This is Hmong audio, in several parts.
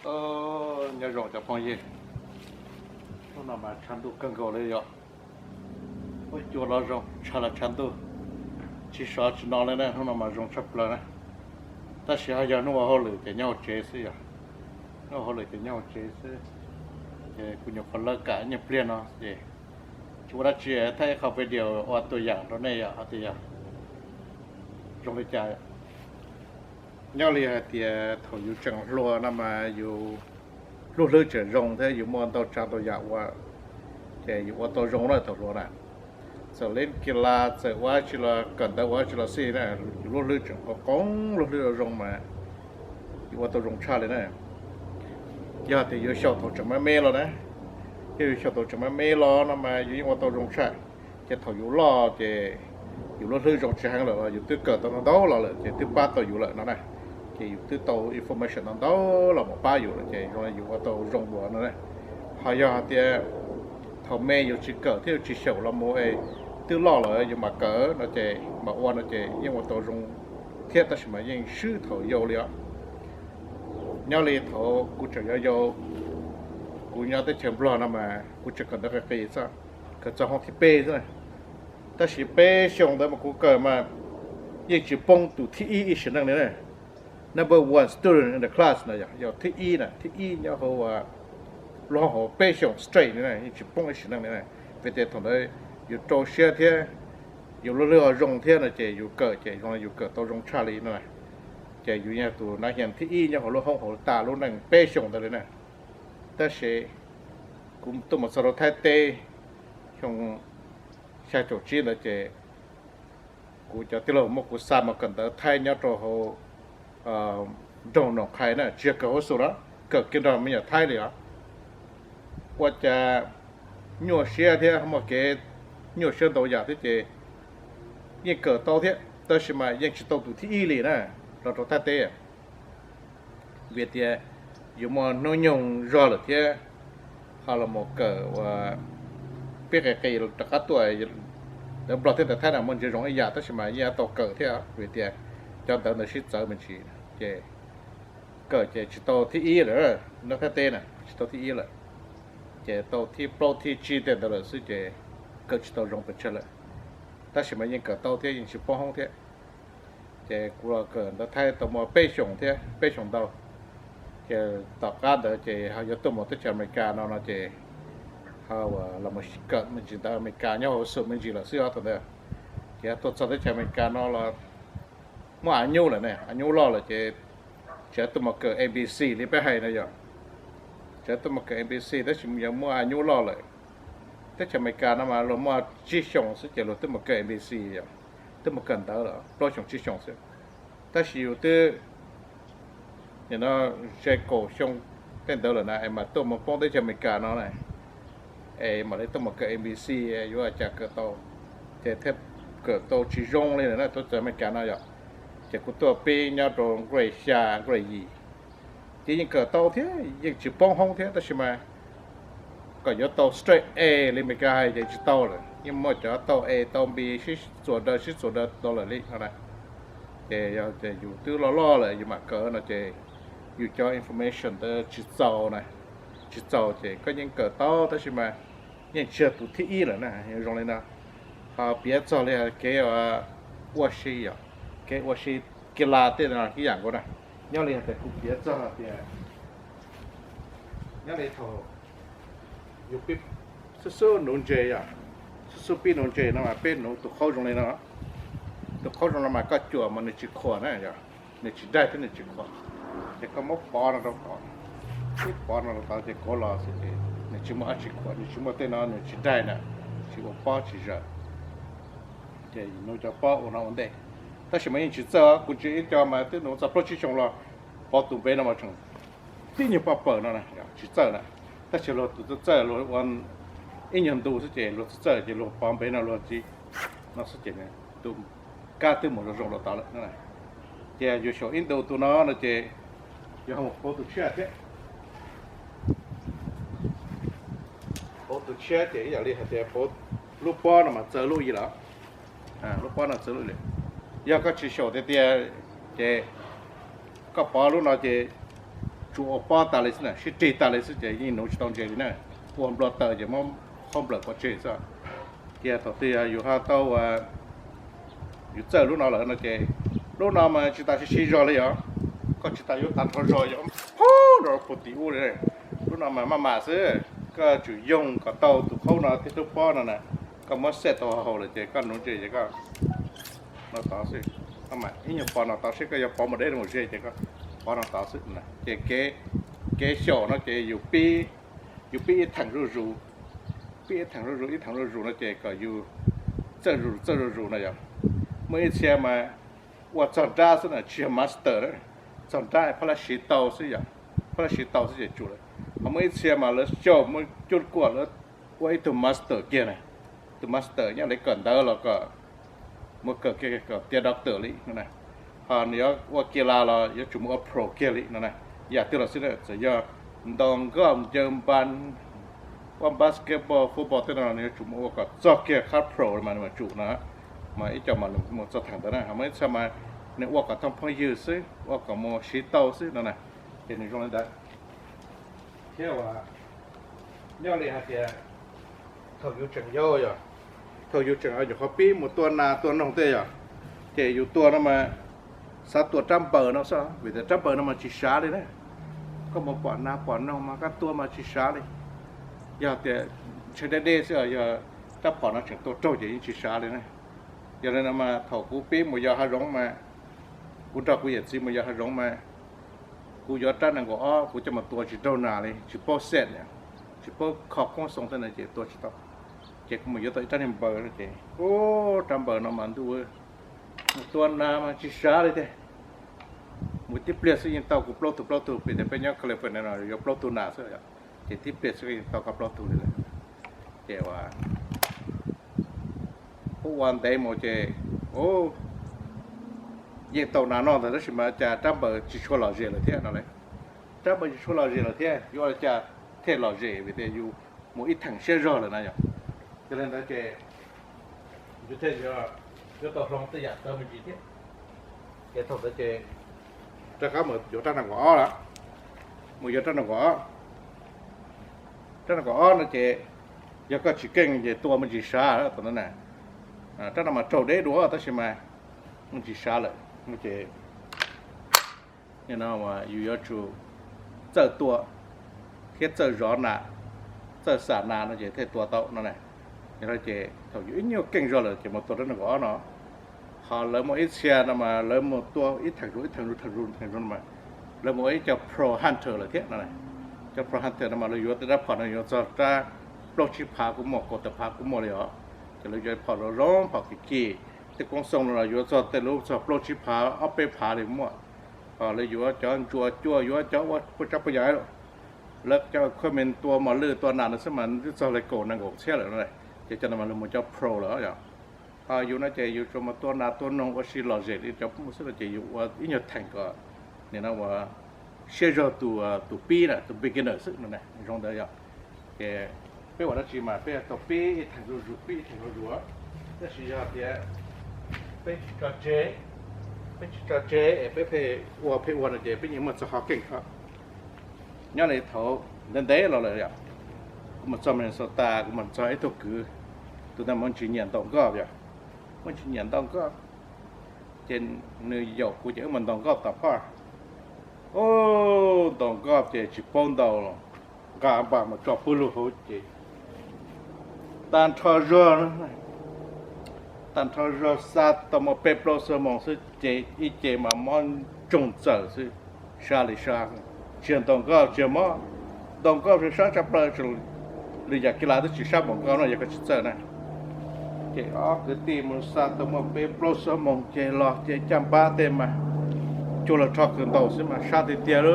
Nyob zoo cov phooj ywg, hnub no mas tshav ntuj kawg nkaus li yog, ua cua los zoo, tshav los tshav ntuj, tsis sov tsis no li na, hnub no mas zoo tshaj plaws na. Tab sis ho yog hnub ua hauj lwm ces nyob hauv tsev xwb yog, hnub ua hauj lwm ces nyob hauv tsev xwb. Ces kuv nyuam qhuav lawv kam nyiaj pliag no ces tsis ua dab tsi, thaij ib qho video ua tus yam rau nej yog hais tias yog zoo li cas. Nyob li hais tias thaum yus tseem hluas no mas yus lub hlwb tseem zoo thiab yus muaj ntau tsav ntau yam ua, ces yus ua tau zoo na thaum hluas na. Txawm leb kis las txawm ua tsi los kawm ntawv ua tsi los xij na, yus lub hlwb tseem qoo qoob lub hlwb zoo mas yus ua tau zoo tshaj li na. Yog tias yus xyaum thaum tseem me me los na, yog yus xyaum thaum tseem me me los no mas yus yeej ua tau zoo tshaj. Ces thaum yus loj ces yus lub hlwb zoo tsis heev lawm los yus twb kawm tau ntau ntau los lawm ces twb pab tau yus lawm no na. Ces yus twb tau information ntau ntau los mus pab yus lawm ces zoo li yus ua tau zoo dua no na. Ho yog hais tias thaum me yus tsis kawm thiab yus tsis xyaum los mus es twb loj lawm yus mam kawm no ces mam ua no ces yeej ua tau zoo thiab tab sis mas yeej swb thaum yau li os. Nyob li thaum kuv tseem yau yau, kuv nyob teb chaws Nplog no mas kuv tseem kawm ntawv qis qis xwb, kawm txog hoob thib peb xwb na. Tab sis peb xyoo ntawd mas kuv kawm mas yeej tsis poob tus thib ib ib sim neej li na. Number one student in the class no yog thib ib na, thib ib nyob hauv lub hoob hauv peb xyoos straight li na, yeej tsis poob ib sim neej li na. Vim tias thaum ntawd yus rau siab thiab yus lub hlwb ho zoo thiab no ces yus kawm ces zoo li yus kawm tau zoo tshaj li no na. Ces yus yog tus nav hias thib ib nyob hauv lub hoob hauv tas lub neej peb xyoos ntawd li na. Tab sis kuv tuaj mus txog rau Thaib teb xyoo xya caum tsib ntawd ces kuv cov tij laug muab kuv xa mus kawm ntawv Thaib nyob rau hauv nroog Noom Qhais na, tsis yog kawm hauv xus na, kawm kiag nrog me nyuam Thaib li os. Ua cas nyuaj siab thiab muaj kev nyuaj siab ntau yam thiab ces yeej kawm tau thiab tab sis mas yeej tsis tau tus thib ib li na, los rau Thaib teb. Vim tias yus muaj hnub nyoog zog lawm thiab ho los mus kawm ua peb qis qis rov qab tuaj, ntawv Nplog thiab ntawv Thaib na muaj ntsis zoo ib yam tab sis mas yeej tau kawm thiab vim tias cov ntawv ntawd sib txawv me ntsis ces kawm ces tsis tau thib ib lawm, nyob Thaib teb na tsis tau thib ib lawm, ces tau thib plaub thib tsib tej ntawd lawm xwb ces kawm tsis tau zoo pes tsawg lawm. Tab sis mas yeej kawm tau thiab yeej tsis poob hoob thiab. Ces kuv los kawm ntawv Thaib tau muaj peb xyoos thiab, peb xyoos ntau. Ces tom qab ntawd ces ho yuav tuaj mus teb chaws Amelikas no no ces ho los kawm me ntsis ntawv Amelikas nyob hauv xus me ntsis lawm xwb os thaum ntawd. Ces tuaj txog teb chaws Amelikas no los muaj av nyub lawm ne, av nyub loj lawm ces tseem tuaj mus kawm A B C li peb hais no yog, tseem tuaj mus kawm A B C tab sis yog muaj av nyub loj lawm. Teb chaws Amelikas no mas luag muaj tsib xyoos xwb ces luag twb mus kawm A B C yog, twb mus kawm ntawv lawm plaub xyoos tsib xyoos xwb. Tab sis yus twb nim no ze kaum xyoo tej ntawd lawm na es mam tuaj mus poob teb chaws Amelikas no na, es mam li tuaj mus kawm A B C yuav ua cas kawm tau, ces thiaj kawm tau tsis zoo li lawm na tuaj txog Amelikas no yog. Ces kuv tuaj pib nyob rau grade xya grade yim, ces yeej kawm tau thiab yeej tsis poob hoob thiab tab sis mas kom yuav tau straight A li Amelikas hais ces tsis tau lawm, yeej muaj cov tau A tau B sib txuas daws sib txuas daws tau lawm li no na. Ces yog tias yus twb loj loj lawm yus mam kawm no ces yus cov information ntawd tsis txaus na, tsis txaus ces koj yeej kawm tau tab sis mas yeej tsis yog tus thib ib lawm na, zoo li no. Ho piav txog li hais kev ua si yom, kev ua si kis las tej no ib yam nkaus na. Nyob li hais tias kuv piav txog hais tias nyob li thaum yus pib xub xub nuv ntses yom, xub xub pib nuv ntses no mas peb nuv tus qhaub zoo li no, tus qhaub zoo no mas koj cuam mas nws tsis khuam na yom, nws tsis daig thiab nws tsis khuam. Ces koj muab pov no rau tod, muab pov no rau tod ces kauv los xwb ces nws tsis muaj dab tsi khuam, nws tsis muaj tej no nws tsis daig na, tsis ua pob tsis zawm. Ces nuv cov pob ua no ua ntej, tab sis mas yeej tsis txawj, kuv ntsia ib co mas twb nuv txog plaub tsib xyoo los pov tus npe no mas tseem tib nyuag pob pawg no tsis txawj na. Tab sis luag tus txawj txawj luag ua ib nyuag ntu xwb ces luag txawj txawj ces luag pov npe no luag tsis no xwb ces tus kab twb mus zoo zoo rau tod lawm. Ces yus xyaum ib ntu tus no no ces yus ho mus pauv tus tshiab thiab. Pauv tus tshiab ces ib yam li hais tias pauv lub pob no mas txawv lub yim lawm. Lub pob no txawv lub li. Yog koj tsis xyaum tiag tiag ces koj pov lub no ces tsuas ua pob tas li xwb na, sib rig tas li xwb ces yeej nuv tsis tau ntses li na. Ua nplo taws ces muab qhob nplawm pov tseg xwb. Ces thaum twg yog yus ho tau, yus txawj lub no lawm no ces lub no mas tsis tas sib sib zog li os. Koj tsis tas yuav tag nrho zog yog phoob rau puag tim ub li. Lub no mas maj mam xwb, koj tsum yoog kom tau tus qhaub no thiab lub pob no na, koj muab set tau haus lawm ces koj nuv ntses ces koj no tod xwb. Ib nyuag pov no tod seb koj yuav pov mus deb mus ze ces koj pov no tod xwb. Ces kev xyaum no ces yus pib, yus pib ib theem zuj zus, pib ib theem zuj zus ib theem zuj zus no ces kom yus txawj zuj zus txawj zuj zus no yog. Muaj ib txhia mas ua txog nrab xwb na, tsis yog master, txog nrab phab lab siv tau xwb yog, phab lab siv tau xwb ces tsum lawm. Ho muaj ib txhia mas lawv xyaum muaj cuj kuam lawv ua ib tug master kiag na, tus master nyob li kawm ntawv los kom mus kawm kiag kom tiav doctor li no na. Ho nws yuav ua kis las los yuav tsum mus ua pro kiag li no na. Yam twg los xij, txawm yog ntaus nkoj ncaws npas, ua basketball, football tej no nws yuav tsum mus ua kom txog kiag qhov pro mas nws mam tsum no. Mas ib co mas nws mus txog theem ntawd na, ho muaj ib txhia mas nws ua kom thooj phooj ywg xwb, ua kom mus siv tau xwb no na. Ces nws zoo li ntawd. Thiab uas nyob li hais tias thaum yus tseem yau yog, thaum yus tseem nyuam qhuav pib mus tua nas tua noog tej yog, ces yus tua no mas xav tua rab npaws no xwb, vim tias rab npaws no mas tsis sav li na. Koj mus pom nas pom noog mas koj tua mas tsis sav li. Yog tias ntshe deb deb xwb, yog rab phom no tseem tua raug ces yeej tsis sav li na. Yog li no mas thaum kuv pib mus yos hav zoov mas, kuv nrog kuv yawm txiv mus yos hav zoov mas, kuv yuav rab nees nkaum ob kuv coj mus tua tsis raug nas li, tsis paub set, tsis paub kho koob xoo tej no ces tua tsis tau. Ces kuv mus yuav tau ib rab niag npaws no ces, ub, rab npaws no mas ntuj, mus tua nas mas tsis sav li tiag. Mus tib pliag xwb yeej tau kuv plaub tug plaub tug, vim tias peb nyob California no yuav plaub tug nas xwb, ces tib pliag xwb yeej tau koj plaub tug li lawm. Ces ua, kuv ua ntev mus ces, ub, yeej tau nas noj ntag tab sis mas cas rab npaws tsis tshua lom zem lawm thiab no. Rab npaws tsis tshua lom zem lawm thiab, yuav ua li cas thiaj lom zem, vim tias yus mus ib theem siab zog lawm na yom. Yog li ntawd ces yus thiaj yuav tau hloov tej yam tawv me ntsis thiab. Ces thaum ntawd ces rov qab mus yuav rab nees nkaum ob lawm, mus yuav rab nees nkaum ob. Rab nees nkaum ob no ces yog koj tsis keej ces tua me ntsis sav thaum ntawd na. Rab no mas raug deb dua tab sis mas me ntsis sav lawm no ces yus yuav tsum txawj tua thiab txawj zov nas, txawj xam nas no ces thiaj tua tau no na. Yog li ces thaum yus ib nyuag keej zog lawm ces mus tua rab nees nkaum ob no. Ho lawv muaj ib txhia no mas lawv mus tua ib theem zus ib theem zus theem zus theem zus no mas lawv mus ua ib co pro hunter lawm thiab no. Cov pro hunter no mas lawv yuav tej rab phom no yuav txog rab plaub tsib phav kuj muaj, kaum tawm phav kuj muaj li os. Ces lawv yuav phom zoo zoo, phom kim kim, tej koob xoo no los yuav txog tej lub txog plaub tsib phav ob peb phav li muaj. Ho lawv yuav cov ntsuas cua, yuav cov ua puas tsav puas yam, lawv cov equipment tua mos lwj tua nas no xwb mas twb txog li kaum nees nkaum txhiab lawm no. Ces cov no mas lawv mus cov pro lawm yom. Ho yus no ces yus tsuas mus tua nas tua noog ua si lom zem li cov phooj ywg xwb no ces yus ua ib nyuag theem kom nim no ua siab zog tus, tus pib na, tus beginner xwb no na, zoo ntawd yom. Ces peb ua dab tsi mas peb tau pib ib theem zuj zus, pib ib theem zuj zus. Tab sis yog tias peb tsis tso tseg, peb tsis tso tseg es peb pheej ua pheej ua no ces peb yeej muaj txoj hauj lwm keej. Nyob li thaum ntev ntev los lawm yom, kuv mus txog Minnesota, kuv mus txog ib tug kwv, tus ntawd mas tsis nyiam ntaus golf yom, mas tsis nyiam ntaus golf. Ces nws yaum kuv ces wb mus ntaus golf tom park. Ub, ntaus golf ces tsis paub ntaus, nqa npas mus tso pub lug hauv ces tag nrho zog, tag nrho zog xa tau muaj peb plaub xuab moos xwb ces ib ce mas mob ntsoog txawm xwb, sab li sab, tsis yog ntaus golf tsis yog mob, ntaus golf sab tshaj plaws, lwm yam kis las twb tsis sab npaum golf no yog koj tsis txawj na. Ces ob kwv tij mus xa tau muaj peb plaub xuab moos ces los ces caj npab tej mas cuag los rho kawg ntaus xwb mas sab tiag tiag li,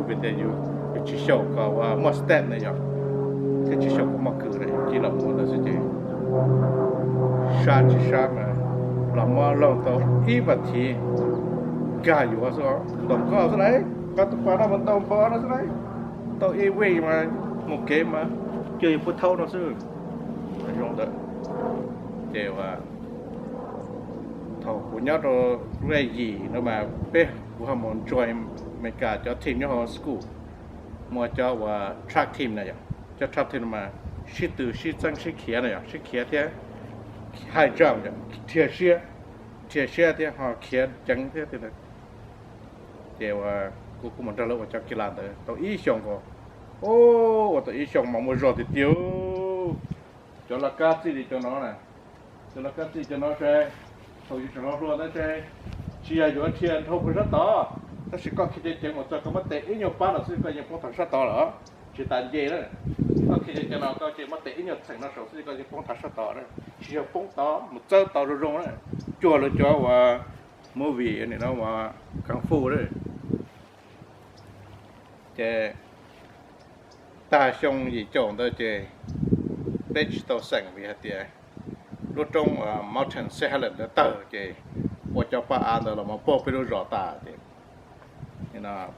vim tias yus tsis xyaum kom muaj step na yom, thiab tsis xyaum kom muaj kws na, yus cia li mus ntawd xwb ces sab tsis sab mas los mob laug tau ib vas thiv nkag yuav xwb, ntaus golf xwb lauj, nqa tus pas no mus ntaus npog no xwb lauj, tau ib vij mas mus kev mas cuag yus puag thaub no xwb. Zoo ntawd ces thaum kuv nyob rau grade yim no mas peb, kuv ho mus join Amelikas cov team nyob hauv school, muaj cov uas track team na yom, cov track team no mas sib tw sib txeeb sib khiav na yom, sib khiav thiab high jump, dhia siab, dhia siab thiab ho khiav ceev thiab. Ces uas kuv kuj mus nrog lawv ua cov kis las ntawd tau ib xyoos nkaus. Ua tau ib xyoos mas muaj zog tiag tiag. Cov laj kab txij li cov no na, cov laj kab txij cov no seb, thaum yus tseem hluas hluas ntawd seb, tsis yog yuav dhia nrhau puag sab tod, tab sis koj khiav ceev ceev mus txog koj muab tes ib nyuag pab no xwb koj yeej poob thav sab tod lawm, tsis tas nce na. Koj khiav ceev ceev no koj ces muab tes ib nyuag txheem no saum xwb koj yeej poob thav sab tod na, tsis yog poob tod mus txawb tod zoo zoo na, cuag lawv cov uas movie nim no uas kung fu na. Ces tag xyoo yim caum ntawd ces peb tsis tau xeem vim hais tias lub roob Mountain Saint Helens ntawd tawg ces ua cov paj av ntawd los mus pog peb lub zos tas ces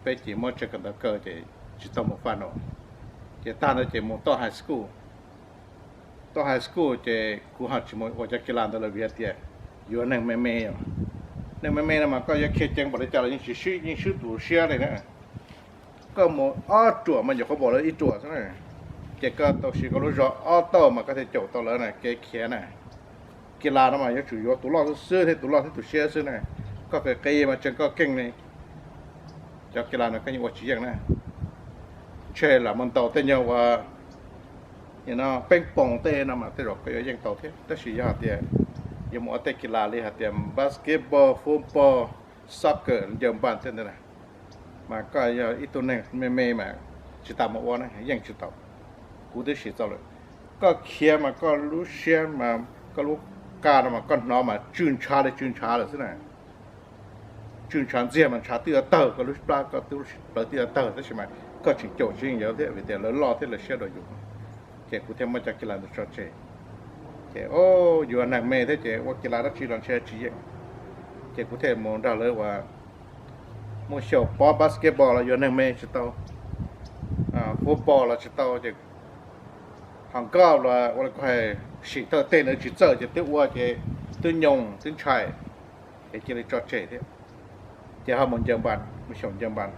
peb ces muab tsev kawm ntawv kaw ces tsis tau mus faj no. Ces tag ntawd ces mus toj high school. Toj high school ces kuv ho tsis mus ua cov kis las ntawd lawm vim hais tias yuav neeg me me os. Neeg me me no mas koj yuav khiav ceev npaum li cas los yeej tsis swb, yeej swb tus siab li na. Koj mus ob ruam mas nyuam qhuav npaum li ib ruam xwb na, ces koj tau siv koj lub zog ob tauj mas koj thiaj caum tau lawv na kev khiav na. Kis las no mas yuav tsum yuav tus loj xwb xwb thiab tus loj thiab tus siab xwb na. Koj qis qis mas tseem koj keej li. Cov kis las no koj yeej ua tsis yeej na. Ntshe lam mus ntaus tej nyuag uas peeb poos tej no mas tej zaum koj yuav yeej tau thiab, tab sis yog hais tias yuav mus ua tej kis las li hais tias basketball, football, soccer, ncaws npas tej ntawd na, mas koj yog ib tug neeg me me mas tsis tas mus ua na yeej tsis tau. Kuv twb sim txog lawm, koj khiav mas koj lub siab mas koj lub qa no mas koj hnov mas tsw ntshav li tsw ntshav lawm xwb na. Tsw ntshav ntxiag mas ntshav twb yuav tawg, koj lub plab koj lub plawv twb yuav tawg tab sis mas koj tseem caum tsis yeej yawg thiab vim tias lawv loj thiab lawv siab dua yus. Ces kuv thiaj muab cov kis las ntawd tso tseg. Ces yus neeg me thiab ces ua kis las dab tsi los ntshe tsis yeej. Ces kuv thiaj mus nrog lawv ua, mus xyaum pov basketball los yus neeg me tsis tau, football los tsis tau ces ho golf los ua li kuv hais, sim thawj teg ntawd tsis txawj ces twb ua ces twb nyoos twb ntshai, ces cia li tso tseg thiab. Ces ho mus ncaws npas, mus xyaum ncaws npas.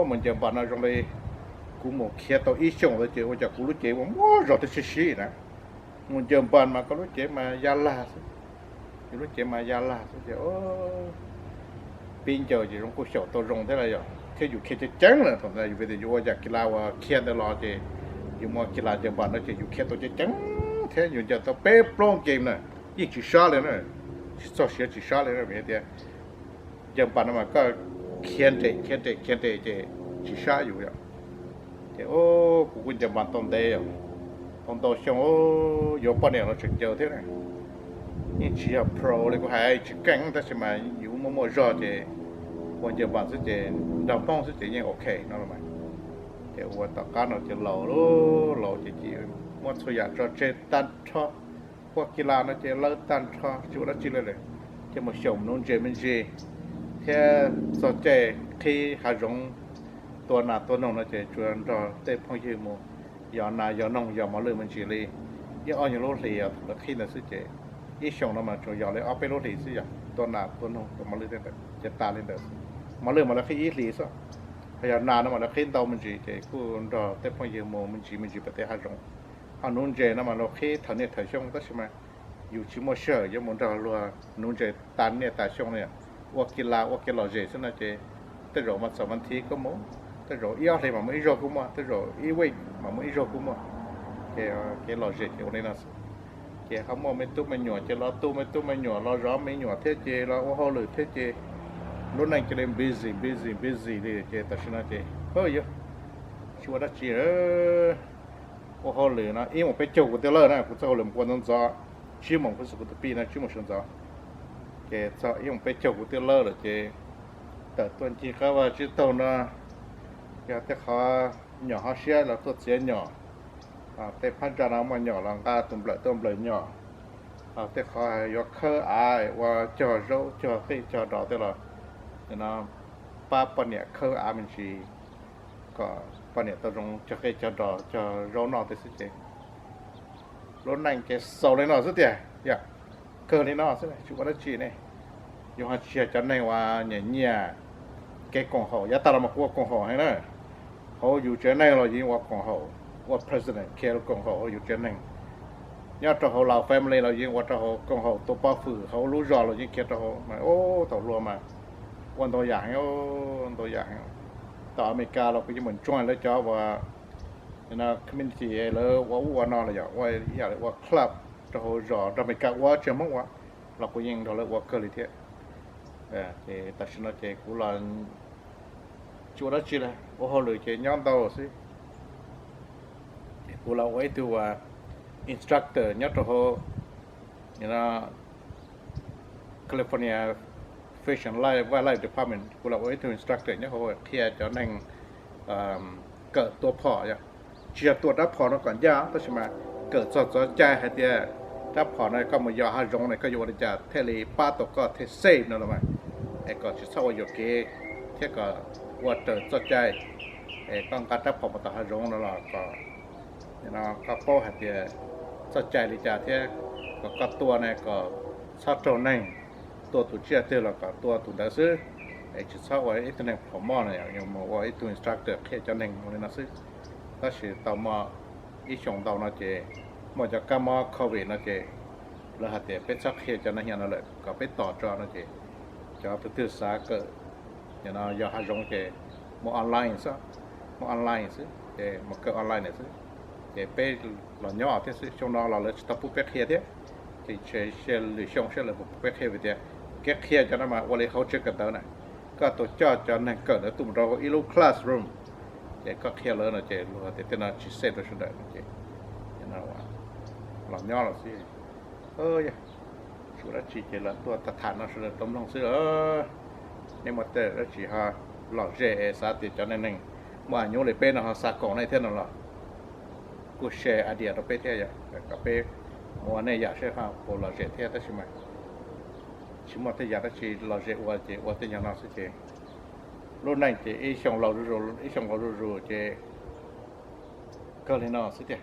Mus ncaws npas no zoo li kuv mus khiav tau ib xyoos ntawd ces ua cas kuv lub cev ua muaj zog thiab sib sib na. Mus ncaws npas mas koj lub cev mas ya lag xwb, yus lub cev mas ya lag xwb ces pib ncaws ces zoo kuj xyaum tau zoo thiab los yog thiab yus khiav ceev ceev lawm thaum ntawd yus vim tias yus ua yam kis las uas khiav ntawd los ces yus mus ua kis las ncaws npas no ces yus khiav tau ceev ceev thiab yus ncaws tau peb plaub game na, yeej tsis sab li na, tsis txog siav tsis sab li na vim tias ncaws npas no mas koj khiav nres khiav nres khiav nres ces tsis sab yus yom. Ces kuv kuj ncaws npas tau ntev, tau ntau xyoo, yuav poj niam los tseem ncaws thiab na. Yeej tsis yog pro li kuv hais tsis keej tab sis mas yus muaj muaj zog ces ua ncaws npas xwb ces nrog Hmoob xwb ces yeej ok no los mas. Ces ua tom qab no ces laus laus ces muab txhua yam tso tseg tag nrho, ua kis las no ces lawv tag nrho tsis ua dab tsi li lawm. Ces mus xyaum nuv ntses me ntsis thiab txog caij qhib hav zoov tua nas tua noog no ces tsuas nrog tej phooj ywg mus yos nas yos noog yos mos lwj me ntsis li ib ob nyuag lub hlis thaum lawv qhib ntawd xwb ces ib xyoos no mas tsuas yos li ob peb lub hlis xwb yog tua nas tua noog tua mos lwj tej ntawd ces tas li ntawd. Mos lwj mas lawv qhib ib hlis xwb, ho yog nas no mas lawv qhib ntau me ntsis ces kuj nrog tej phooj ywg mus me ntsis me ntsis pem tej hav zoov. Ho nuv ntses no mas luag qhib thawm niaj thawm xyoo tab sis mas yus tsis muaj sij hawm yuav mus nrog luag nuv ntses tas niaj tas xyoo li. Ua kis las ua kev lom zem xwb no ces tej zaum mas txaus mas nthi kuj mus, tej zaum ib ob hlis mas muaj ib zaug kuj muaj, tej zaum ib week mas muaj ib zaug kuj muaj. Ces kev lom zem ces ua li no xwb. Ces ho muaj me tub me nyuam ces los tu me tub me nyuam los zov me nyuam thiab ces los ua hauj lwm thiab ces lub neej cia li busy busy busy li ces tam sim no ces yuav tsis ua dab tsi. Ua hauj lwm no ib moos peb caug kuv twb lawj na, kuv txoj hauj lwm mus ua ntxov ntxov, tsib moos kuv txog kuv tus pij no tsib moos sawv ntxov. Ces txog ib moos peb caug kuv twb lawj lawm ces tawm tuaj ncig qab vaj tsib taug no, yog tej qhov nyom ho siab los tuaj txiav nyom, tej phab ntsa no muaj nyom los nqa tus nplawm tuaj nplawm nyom, tej qhov yuav khawb av ua cog zaub cog qej cog dos tej los no pab poj niam khawb av me ntsis kom poj niam tau zoo cog qej cog dos cog zaub noj tej xwb ces lub neej ces xaus li no xwb tiag yom. Kawg li no xwb tsis ua dab tsi ne. Yus ho tsis yog cov neeg uas nyiam nyiaj, kev koom haum. Yav tag los mas kuv ua koom haum heev na, hauv yus tsev neeg los yeej ua koom haum, ua president kev koom haum hauv yus tsev neeg. Nyob rau hauv Lao family los yeej ua rau hauv koom haum, tua pob fwm hauv lub zos los yeej kev rau hauv mas, thaum luag mas ua ntau yam heev, ntau yam heev. Tau Amelikas los kuv yeej mus join lawv cov uas community lawv ua ub ua no los yog ua ib yam li ua club rau hauv zos nrog Amelikas ua tsis Hmoob ua, los kuv yeej nrog lawv ua kawg li thiab. Ces tam sim no ces kuv los tsis ua dab tsi li, ua hauj lwm ces nyob ntau xwb. Kuv los ua ib tug instructor nyob rau hauv California Fish and Wildlife Department, kuv los ua ib tug instructor nyob hauv qhia cov neeg kawm tua phom, tsis yog tua rab phom no kom ncaj, tab sis mas kawm txog txoj cai hais tias rab phom no koj mus yos hav zoov ne koj yuav ua li cas thiaj li pab tau koj thiaj safe no los mas, es kom tsis txhob ua yuam kev thiab kom ua raws txoj cai. Es koj nqa rab phom mus tom hav zoov no los kom koj paub hais tias txoj cai li cas thiab kom koj tua ne kom txhob raug neeg, tua tus tsiaj twg los kom tua tus ntawd xwb, es tsis txhob ua ib tug neeg phom moj no, mus ua ib tug instructor qhia cov neeg ua li no xwb. Tab sis tau muaj ib xyoos ntau no ces muaj cov kab mob covid no ces lawv hais tias peb txhob qhia cov neeg no lawm, kom peb tos tso no ces cov tus twg xav kawm yog hav zoov ces mus online xwb, mus online xwb ces mus kawm online xwb. Ces peb los nyob thiab xwb, xyoo no los lawv tsis tau pub peb qhia thiab, ces lwm xyoo saib lawv puas pub peb qhia vim tias kev qhia cov no mas ua li hauv tsev kawm ntawv na, koj tus coj cov neeg kawm ntawd tuaj mus rau ib lub classroom ces koj qhia lawv no ces luag tias tej no tsis safe rau sawv daws no ces los nyob los xwb. Yog tsis ua dab tsi ces los tuaj tham tham no sawv daws tau mloog xwb. Nej muaj tej dab tsi ho lom zem es xav tias cov neeg neeg muaj nyuj li peb no ho xav koom nej thiab no los kuj share idea rau peb thiab yom, kom peb mus ua nej yam saib ho puas lom zem thiab, tab sis mas tsis muaj tej yam dab tsi lom zem ua ces ua tej yam no xwb ces lub neej ces ib xyoo laus zuj zus, ib xyoo laus zuj zus ces kawg li no xwb tiag.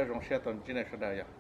Zoo siab tau ntsib nej sawv daws yom.